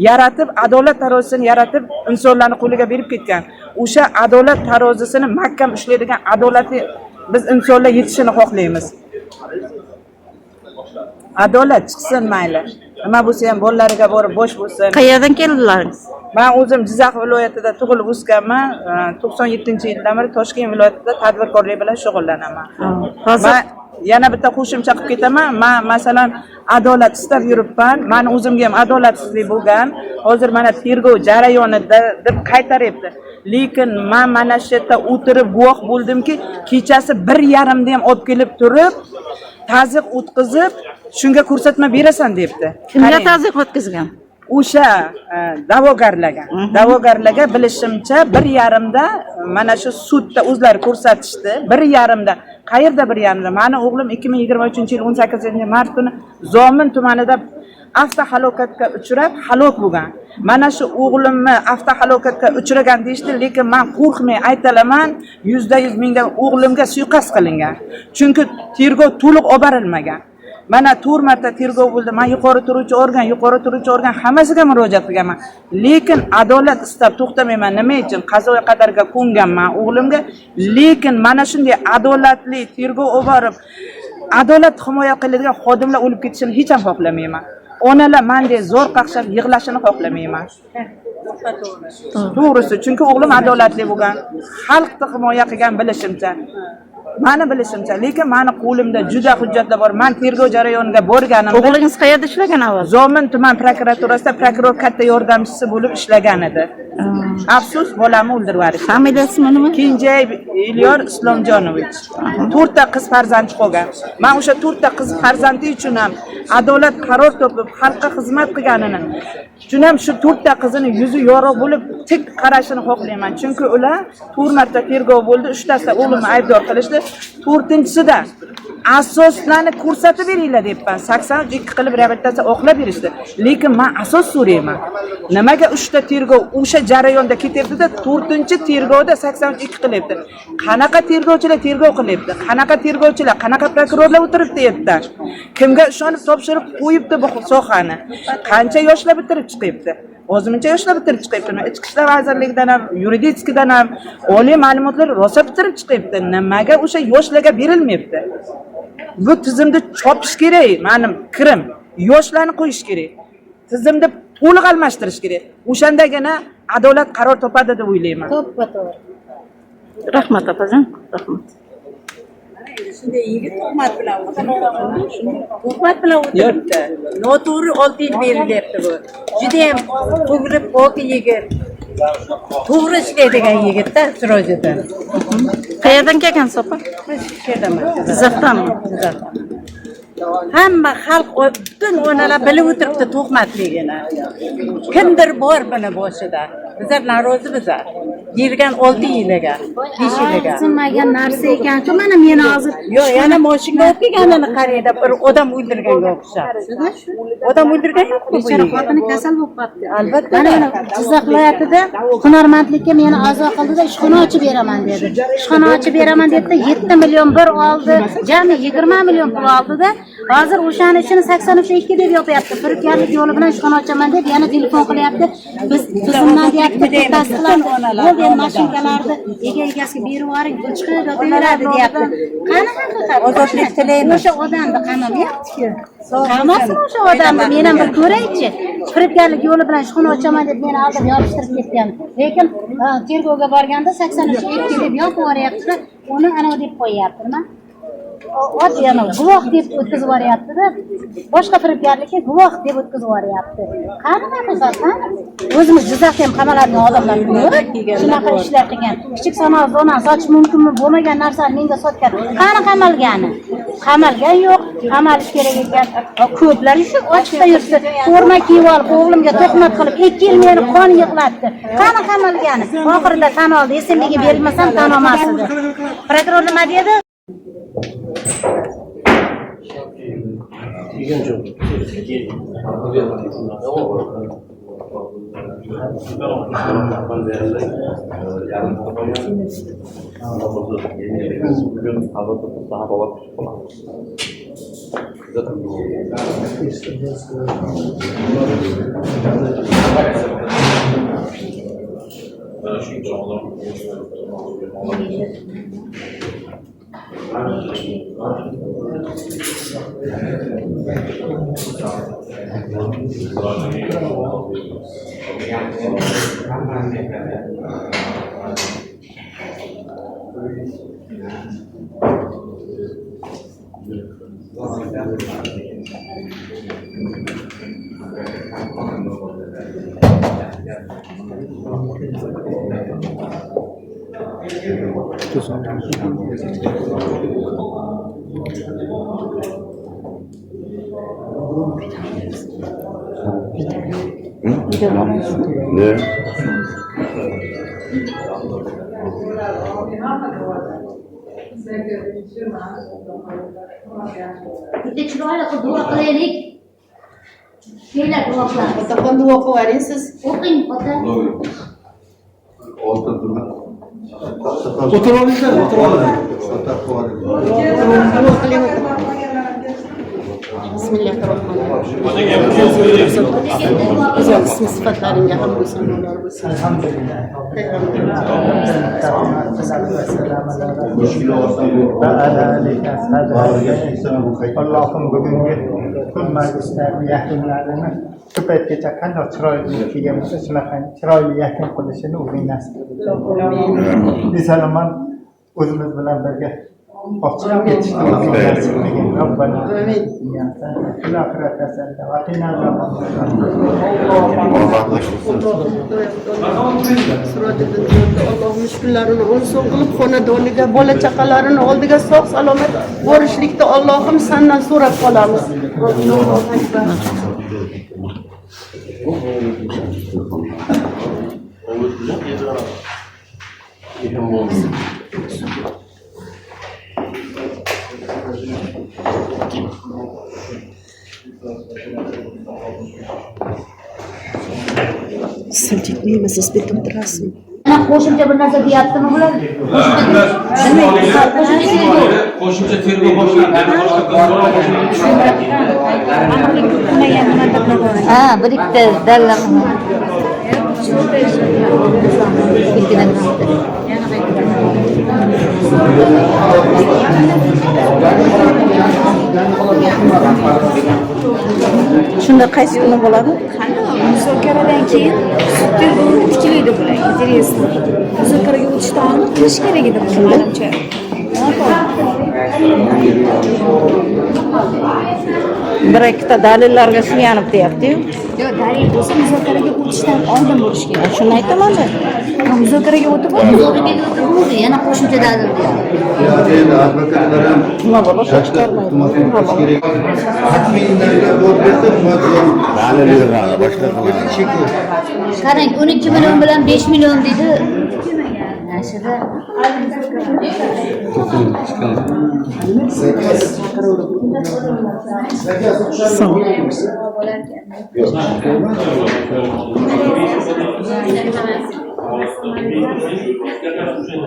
yaratib, adolat tarozisini yaratib, insonlarni qo'liga berib ketgan. O'sha adolat tarozisini mahkam ushlaydigan adolatli biz insonlar yetishini xohlaymiz. Adolat chiqsin mayli. Nima bo'lsa ham bolalariga borib bosh bo'lsin. Qayerdan keldilaringiz? Men o'zim Jizzax viloyatida tug'ilib o'sganman. 97-yildan beri Toshkent viloyatida tadbirkorlik bilan shug'ullanaman. Hozir Men yana bitta qo'shimcha qilib ketaman. Men masalan adolat istab yuribman. Meni o'zimga ham adolatsizlik bo'lgan. Hozir mana tergov jarayonida deb qaytaryapti. Lekin men mana shu yerda o'tirib guvoh bo'ldimki, kechasi 1:30da ham olib kelib turib, tazyiq o'tkazib, shunga ko'rsatma berasan debdi. Kimga tazyiq o'tkazgan? O'sha da'vogarlarga. Da'vogarlarga bilishimcha 1:30da mana shu sudda o'zlari ko'rsatishdi. 1:30da. Qayerda 1:30da? Mani o'g'lim 2023-yil 18 mart kuni Zomin tumanida avtohalokatga uchrab halok bo'lgan. Mana shu o'g'limni avtohalokatga uchragan deyishdi, lekin men qo'rqmay aytalaman, 100% mingda o'g'limga suiqasd qilingan. Chunki tergov to'liq olib borilmagan. Mana 4 marta tergov bo'ldi. Men yuqori turuvchi organ, yuqori turuvchi organ hammasiga murojaat qilganman. Lekin adolat istab to'xtamayman. Nima uchun? Qazo qadarga ko'nganman o'g'limga. Lekin mana shunday adolatli tergov olib borib, adolat himoya qiladigan xodimlar o'lib ketishini hech ham xohlamayman. Onalar manday zo'r qaqshab yig'lashini xohlamayman. To'g'risi, chunki o'g'lim adolatli bo'lgan, xalqni himoya qilgan bilishimcha. Mani bilishimcha, lekin mani qo'limda juda hujjatlar bor. Men tergov jarayoniga borganimda O'g'lingiz qayerda ishlagan avval? Zomin tuman prokuraturasida prokuror katta yordamchisi bo'lib ishlagan edi. Afsus, bolamni o'ldirib yuborishdi. Familiyasi nima? Kenjayev Elyor Islomjonovich. 4 ta qiz farzandi qolgan. Men o'sha 4 ta qiz farzandi uchun ham adolat qaror topib, xalqqa xizmat qilganini uchun ham shu 4 ta qizini yuzi yorug' bo'lib tik qarashini xohlayman. Chunki ular 4 marta tergov bo'ldi, 3 tasida o'g'limni aybdor qilishdi. 4-chisida asoslarni ko'rsatib beringlar debman. 82 qilib reabilitatsiya oqlab berishdi. Lekin men asos so'rayman. Nimaga 3 ta tergov o'sha jarayonda ketyapti-da, 4-tergovda 82 qilyapti. Qanaqa tergovchilar tergov qilyapti? Qanaqa tergovchilar, qanaqa prokurorlar o'tiribdi yerda? Kimga ishonib topshirib qo'yibdi bu sohani? Qancha yoshlar bitirib chiqyapti? O'zimcha yoshlar bitirib chiqyapti. Ichki ishlar vazirligidan ham, yuridikdan ham oliy ma'lumotlar rosa bitirib chiqyapti. Nimaga o'sha yoshlarga berilmayapti? Bu tizimni chopish kerak, mening fikrim. Yoshlarni qo'yish kerak. Tizimni to'liq almashtirish kerak. O'shandagina adolat qaror topadi deb o'ylayman. To'ppa to'g'ri. Rahmat opajon, rahmat. Shunday yigit tuhmat bilan o'tiribdi. Tuhmat bilan o'tiribdi. Noto'g'ri 6 yil berilyapti bu. Judayam to'g'ri, pok yigit. To'g'ri ishlaydigan yigitda Sirojiddin. Qayerdan kelgansiz opa? Biz shu yerdaman. Jizzaxdanmi? Jizzaxdan. Hamma xalq, butun onalar bilib o'tiribdi tuhmatligini. Kimdir bor buni boshida. Bizlar norozi bizlar. Bergan 6 yiliga, 5 yiliga. Tushunmagan narsa ekan-ku, mana meni hozir Yo'q, yana moshinga olib kelganini qarangda, bir odam o'ldirganga o'xshab. Odam o'ldirgan yo'q bu Bechora yigit. xotini kasal bo'lib qolibdi. Albatta. Mana Jizzax viloyatida hunarmandlikka meni a'zo qildida, ishxona ochib beraman dedi. Ishxona ochib beraman dedida, 7 million bir oldi, jami 20 million pul oldida. Hozir o'shani ishini 83 2 deb yopyapti. Firibgarlik yo'li bilan ishxona ochaman deb yana telefon qilyapti. Biz tizimdan deyapti, pul tasdiqlandi. Bo'ldi, endi mashinkalarni egasiga berib yuboring, pul chiqib yotaveradi deyapti. Qani haqiqat? Ozodlik tilaymiz. O'sha odamni qamamayapti-ku. Qamasin o'sha odamni, men ham bir ko'raychi. Firibgarlik yo'li bilan ishxona ochaman deb meni aldab yopishtirib ketgan. Lekin tergovga borganda 83 deb yopib yuboryaptilar, uni anavi deb qo'yyapti, nima? Oddiy anavi guvoh deb o'tkazib yuboryapti-da, boshqa firibgarlikka guvoh deb o'tkazib yuboryapti. Qani haqiqat, qani? O'zimiz Jizzaxda ham qamaladigan odamlar ko'p, shunaqa ishlar qilgan. Kichik sanoat zonani sotish mumkinmi bo'lmagan narsani menga sotgan. Qani qamalgani? Qamalgan yo'q, qamalish kerak ekan. Ko'plar shu ochiqda yuribdi. Forma kiyib olib, o'g'limga tuhmat qilib, 2 yil meni qon yig'latdi. Qani qamalgani? Oxirida tan oldi. SMBga berilmasam tan olmas edi. Prokuror nima dedi? Ne? Bitta chiroyli qilib duo qilaylik. Kelinglar duo qilamiz. Otaxon duo qilaring siz. O'qing ota. O'tirib olinglar, o'tirib olinglar. Bismillahirrohmanirrohim. Go'zal ism sifatlaringga hamd va sanolar bo'lsin. Alhamdulillah. Allohim bugungi kun majlislarini yakunlarini shu paytgacha qanday chiroyli kelgan bo'lsa, shunaqa chiroyli yakun qilishini o'zing nasib qil. Eson-omon o'zimiz bilan birga olib ketishni o'zing nasib qilgin. Robbana fil oxirati hasanatan va qina azoban nar. Sirojiddin Alloh mushkullarini oson qilib, xonadoniga, bola chaqalarini oldiga sog' salomat borishlikda Allohim sendan so'rab qolamiz. Allohu akbar. Silkitmaymiz, siz bu yerda o'tirasizmi? Ana qo'shimcha bir narsa deyaptimi bular? Qo'shimcha tergov boshlandi. Ha, bir ikkita dalla. Shunda qaysi kuni bo'ladi? Muzokaradan keyin sud tergovini tiklaydi bular. Интересно. Muzokaraga o'tishdan oldin qilish kerak edi buni menimcha. Bir ikkita dalillarga suyanib deyapti-yu. Yo'q, dalil bo'lsa muzokaraga o'tishdan oldin bo'lishi kerak. Shuni aytaman-da. Muzokaraga o'tib bo'ldi. Muzokaraga o'tib bo'ldi, yana qo'shimcha dalil deyapti. Endi advokatlar ham nima bo'lsa chiqarmaydi. Taxminlarga yo'l bersa, Dalil yig'adi, boshqa qiladi. Qarang, 12 million bilan 5 million dedi. Nashida.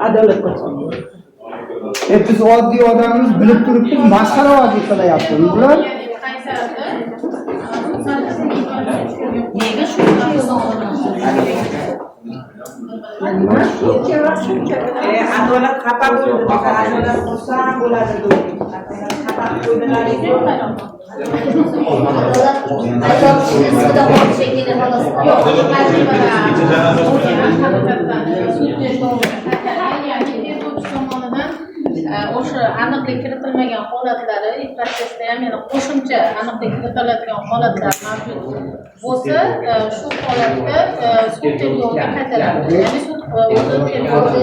Adolat bo'lsin. Biz oddiy odammiz, bilib turibmiz, masxaravozlik qilyapti bular. Nega shuncha Adolat xafa bo'ldi. Adolat xursand bo'ladi deb. Xafa qo'ydilaring. Adolat Shekilli xolos. O'sha aniqlik kiritilmagan holatlari protsessda ham yana qo'shimcha aniqlik kiritiladigan holatlar mavjud bo'lsa, shu holatda sud tergoviga qaytaradi. Ya'ni sud o'zi tergoviga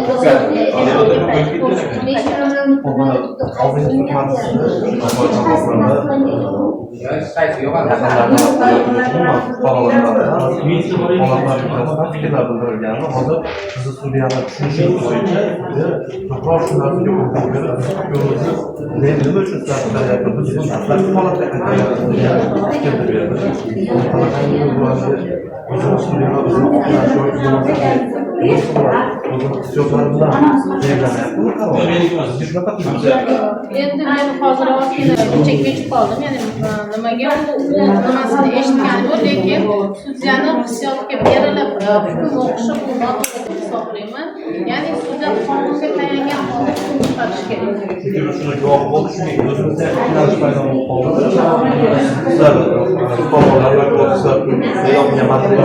fikrlar bildirilgani hozir bizni sudyalar tushunishimiz bo'yicha ko'proq shu narsaga urg'u berib, biz nima uchun sizlar biz buni dastlabki holatda qaytaryapmiz degan fikrni berdi. O'zini sudyalar o'zini oqlash yoki o'zini hissiyotlari bilan belgilamayapti. Shunaqa tuyuldi. Endi men hozir ozgina uncha kech qoldim. Ya'ni nimaga u nimasini eshitganim yo'q, lekin sudyani hissiyotga berilib hukm o'qishi bu noto'g'ri deb hisoblayman. Ya'ni sudya qonunga tayangan holda hukm chiqarish kerak. Chunki biz shuni guvoh bo'ldik, shunga o'zimizda ham ikkilanish paydo bo'lib qoldi. Sizlar fuqarolar yoki sizlar yopgan materiallar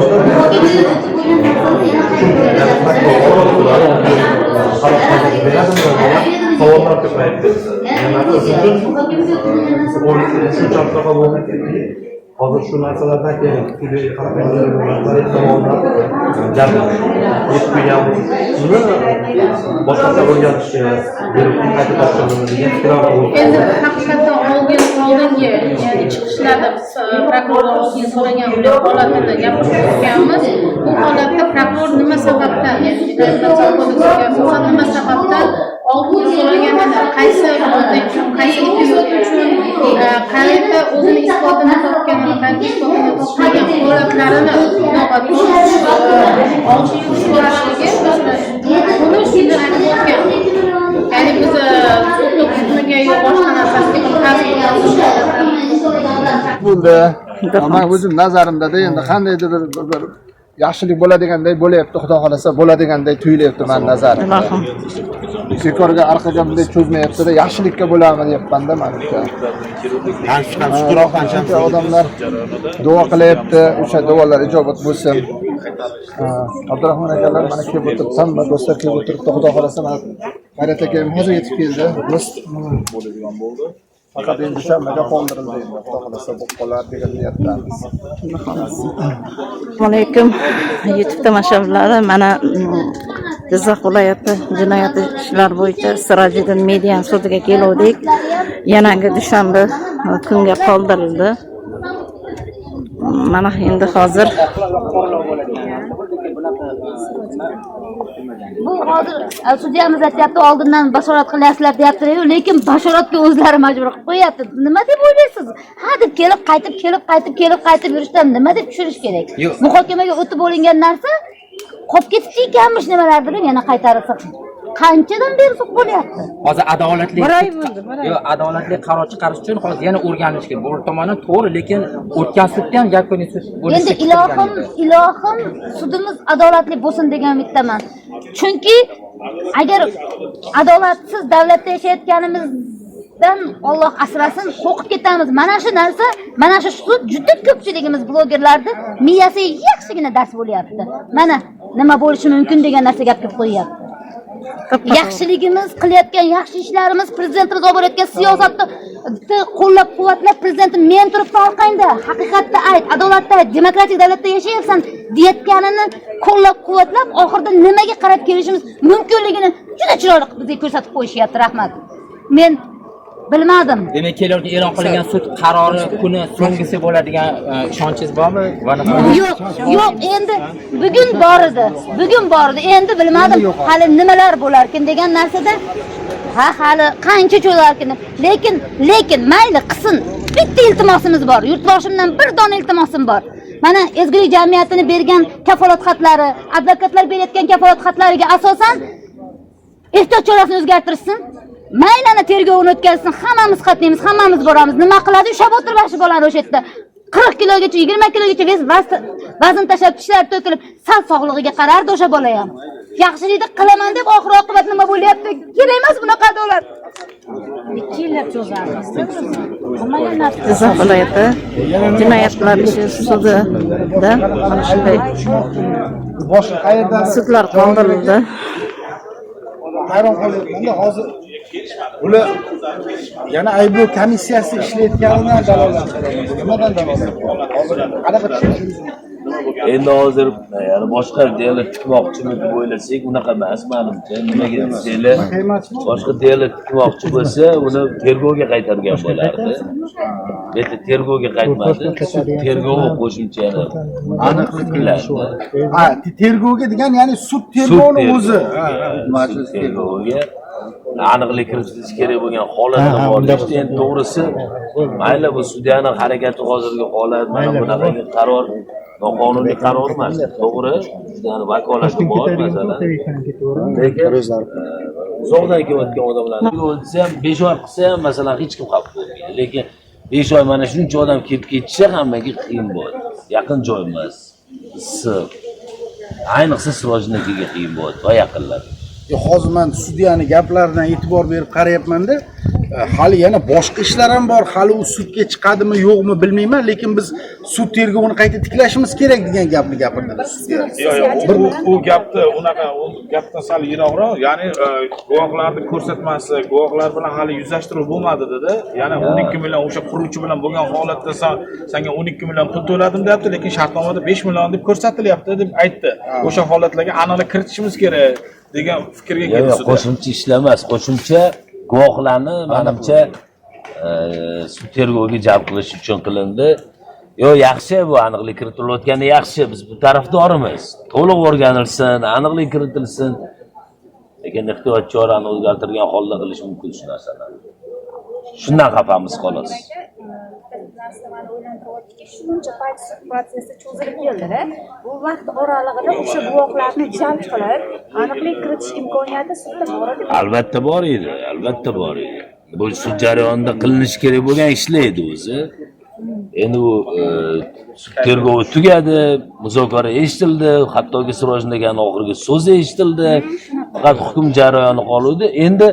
savollar ko'payib ketdi. Shuncha shunaqa bo'ldiki, hozir shu narsalardan keyin rahbariyat tomonidan gap yetib kelgan, buni boshqacha o'rganishga berib qayta topshirdimi degan fikrlar bo'ldi. Endi haqiqatdan oldingi, ya'ni chiqishlarda biz prokuror oldin so'ragan holatini gapirib o'tganmiz. Bu holatda prokuror nima sababdan, ya'ni asosan nima sababdan oldin so'raganini, qaysi modda uchun, qaysi epizod uchun, qayerda o'zini isbotini topganini, qayerda isbotini topmagan holatlarini inobatga olib so'rashligi buni shundan aytib o'tgan. Ya'ni biz sud hukmiga yo boshqa narsasiga bo'ldi. Men o'zim nazarimda-da endi qandaydir bir yaxshilik bo'ladiganday bo'lyapti, xudo xolasa bo'ladiganday tuyulyapti men nazarimda. Bekorga orqaga bunday cho'zmayapti-da, yaxshilikka bo'ladimi deyapman-da menimcha. Qancha odamlar duo qilyapti, o'sha duolar ijobat bo'lsin. Abdurahmon akalar mana kelib o'tiribdi, hamma do'stlar kelib o'tiribdi, xudo xolasa mana G'ayrat aka ham hozir yetib keldi. Do'st bo'ladigan bo'ldi. Faqat endi shanbaga qoldirildi endi, xudo xolasa bo'lib qolar degan niyatdamiz. Assalomu alaykum YouTube tomoshabinlari, mana Jizzax viloyati jinoyat ishlari bo'yicha Sirojiddin Media sudiga keluvdik. Yanagi dushanba kunga qoldirildi. Mana endi hozir bu hozir sudyamiz aytyapti, oldindan bashorat qilyapsizlar deyaptilar, lekin bashoratga o'zlari majbur qilib qo'yapti. Nima deb o'ylaysiz? Ha deb kelib, qaytib, kelib, qaytib, kelib, qaytib yurishdan nima deb tushunish kerak? Muhokamaga o'tib bo'lingan narsa qolib ketibdi ekanmish nimalardir, yana qaytarib qanchadan beri sud bo'lyapti. Hozir adolatli yo'q, adolatli qaror chiqarish uchun hozir yana o'rganish kerak. Bu tomondan to'g'ri, lekin o'tgan sudda ham yakuniy sud bo'lishi. Endi ilohim sudimiz adolatli bo'lsin degan umiddaman. Chunki agar adolatsiz davlatda yashayotganimizdan Alloh asrasin, qo'rqib ketamiz. Mana shu narsa, mana shu sud juda ko'pchiligimiz blogerlarni miyasiga yaxshigina dars bo'lyapti. Mana nima bo'lishi mumkin degan narsa gap kelib qo'yyapti. Yaxshiligimiz, qilayotgan yaxshi ishlarimiz, prezidentimiz olib borayotgan siyosatni qo'llab-quvvatlab, prezidentim men turibdi orqangda, haqiqatni ayt, adolatni ayt, demokratik davlatda yashayapsan deyotganini qo'llab-quvvatlab, oxirida nimaga qarab kelishimiz mumkinligini juda chiroyli qilib bizga ko'rsatib qo'yishyapti. Rahmat. Men bilmadim. Demak, kelayotgan e'lon qilingan sud qarori kuni so'nggisi bo'ladigan ishonchingiz bormi? Yo'q, yo'q, endi bugun bor edi. Bugun bor edi. Endi bilmadim, hali nimalar bo'larkin degan narsada, ha, hali qancha cho'larkin. Lekin mayli qilsin. Bitta iltimosimiz bor. Yurtboshimdan bir dona iltimosim bor. Mana Ezgulik jamiyatini bergan kafolat xatlari, advokatlar berayotgan kafolat xatlariga asosan ehtiyot chorasini o'zgartirsin. Mayli ana tergovini o'tkazsin, hammamiz qatnaymiz, hammamiz boramiz. Nima qiladi? Ushlab o'tirib shu bolani o'sha yerda. 40 kilogacha, 20 kilogacha vazn tashlab, tishlari to'kilib, sal sog'lig'iga qarardi o'sha bola ham. Yaxshilikni qilaman deb oxir oqibat nima bo'lyapti? Kerak emas bunaqa adolat. 2 yillab cho'zamiz. Nimaga narsa? Jizzax viloyati jinoyatlar ishi sudida mana shunday sudlar qoldirildi. Hayron qolyapmanda hozir bular yana ayblov komissiyasi ishlayotganidan dalolat beradi. Nimadan dalolat? Hozir qanaqa tushunishimiz mumkin? Endi hozir ya'ni boshqa delo tikmoqchimi deb o'ylasak, unaqa emas manimcha. Nimaga desanglar, boshqa delo tikmoqchi bo'lsa, uni tergovga qaytargan bo'lardi. Lekin tergovga qaytmadi. Sud tergovi qo'shimcha yana aniqlik qiladi. Ha, tergovga degan, ya'ni sud tergovini o'zi. Sud tergoviga aniqlik kiritilishi kerak bo'lgan holatlar bor. Endi to'g'risi, mayli bu sudyani harakati hozirgi holat, mana bunaqangi qaror noqonuniy qaror emas. To'g'ri, sudani vakolati bor masalan. Lekin uzoqdan kelayotgan odamlarni desa ham 5 oy qilsa ham masalan hech kim xafa bo'lmaydi. Lekin 5 oy mana shuncha odam kelib ketishi hammaga qiyin bo'ladi. Yaqin joy emas, issiq. Ayniqsa Sirojnikiga qiyin bo'ladi va yaqinlar. Hozir men sudyani gaplaridan e'tibor berib qarayapman-da, hali yana boshqa ishlar ham bor, hali u sudga chiqadimi yo'qmi bilmayman, lekin biz sud tergovini qayta tiklashimiz kerak degan gapni gapirdilar sudya. Yo'q, u gapni unaqa, u gapdan sal yiroqroq, ya'ni guvohlarni ko'rsatmasi, guvohlar bilan hali yuzlashtiruv bo'lmadi dedi. Ya'ni 12 million o'sha quruvchi bilan bo'lgan holatda senga 12 million pul to'ladim deyapti, lekin shartnomada 5 million deb ko'rsatilyapti deb aytdi. O'sha holatlarga aniqlik kiritishimiz kerak degan fikrga keldi sudya. Qo'shimcha ishlamas, qo'shimcha guvohlarni manimcha sud tergoviga jalb qilish uchun qilindi. Yo'q, yaxshi bu aniqlik kiritilayotgani yaxshi, biz bu tarafdorimiz. To'liq o'rganilsin, aniqlik kiritilsin. Lekin ehtiyot chorani o'zgartirgan holda qilish mumkin shu narsalarni. Shundan xafamiz xolos. Narsa meni o'ylantiryaptiki, shuncha payt sud protsessi cho'zilib keldi-da. Bu vaqt oralig'ida o'sha guvohlarni jalb qilib, aniqlik kiritish imkoniyati sudda bor edi. Albatta bor edi, albatta bor edi. Bu sud jarayonida qilinishi kerak bo'lgan ishlar edi o'zi. Endi u sud tergovi tugadi, muzokara eshitildi, hattoki Sirojning degan oxirgi so'zi eshitildi. Faqat hukm jarayoni qoluvdi. Endi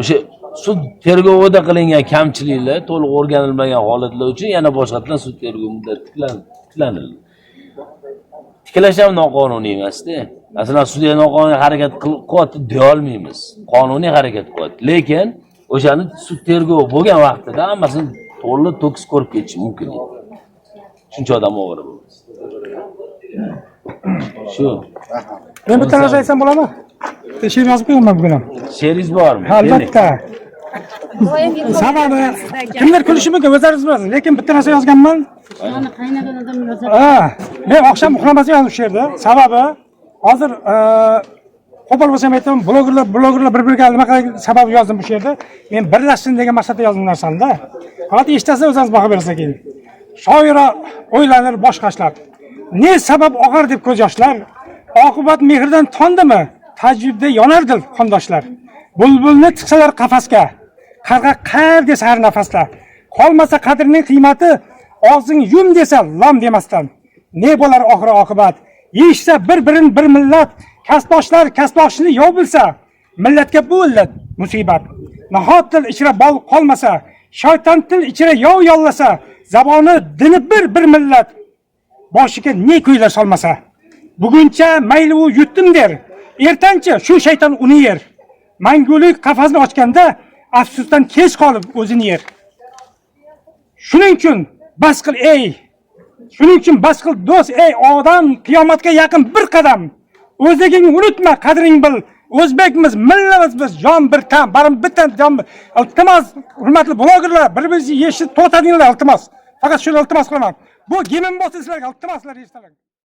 o'sha sud tergovida qilingan kamchiliklar, to'liq o'rganilmagan holatlar uchun yana boshqatdan sud tergovi muddati tiklanildi. Tiklash ham noqonuniy emas-da. Masalan, sudya noqonuniy harakat qilyapti deya olmaymiz. Qonuniy harakat qilyapti. Lekin o'shani sud tergovi bo'lgan vaqtida hammasini to'liq to'kis ko'rib ketish mumkin edi. Shuncha odam ovora bo'lmasa. Shu. Men bitta narsa aytsam bo'ladimi? She'r yozib qo'yaman bugun ham. She'ringiz bormi? Albatta. Sababi kimlar kulishi mumkin, o'zlaringiz bilasiz, lekin bitta narsa yozganman. Men oqshom uxlamasdan yozdim she'rni. Sababi hozir qo'pol bo'lsam aytaman, blogerlar bir-biriga nima qilgan sababi yozdim bu she'rni. Men birlashsin degan maqsadda yozdim narsani-da. Faqat eshitasizlar, o'zingiz baho berasiz keyin. Shoira o'ylanir bosh qashlab. Ne sabab og'ar deb ko'z yoshlar, oqibat mehrdan tondimi? Tajribda yonar dil qondoshlar. Bulbulni tiqsalar qafasga, qarg'a qar desa har nafasda. Qolmasa qadrining qiymati, og'zing yum desa lom demasdan. Ne bo'lar oxiri oqibat? Yeyishsa bir-birin bir millat, kasbdoshlar kasbdoshini yov bilsa, millatga bu illat musibat. Nahot til ichra bol qolmasa, shayton til ichra yov yollasa, zaboni dini bir millat, boshiga ne kuylar solmasa. Buguncha mayli u yutdim der, ertancha shu shayton uni yer. Mangulik qafasni ochganda afsusdan kech qolib o'zini yer. Shuning uchun bas qil ey, shuning uchun bas qil do'st ey odam, qiyomatga yaqin bir qadam. O'zligingni unutma, qadring bil. O'zbekmiz, millatmiz biz, jon bir tan, barim bitta jon bir. Iltimos, hurmatli blogerlar, bir-biringizni eshitib to'xtatinglar, iltimos. Faqat shuni iltimos qilaman. Bu gimn bo'lsin sizlarga, iltimos sizlar eshitalar.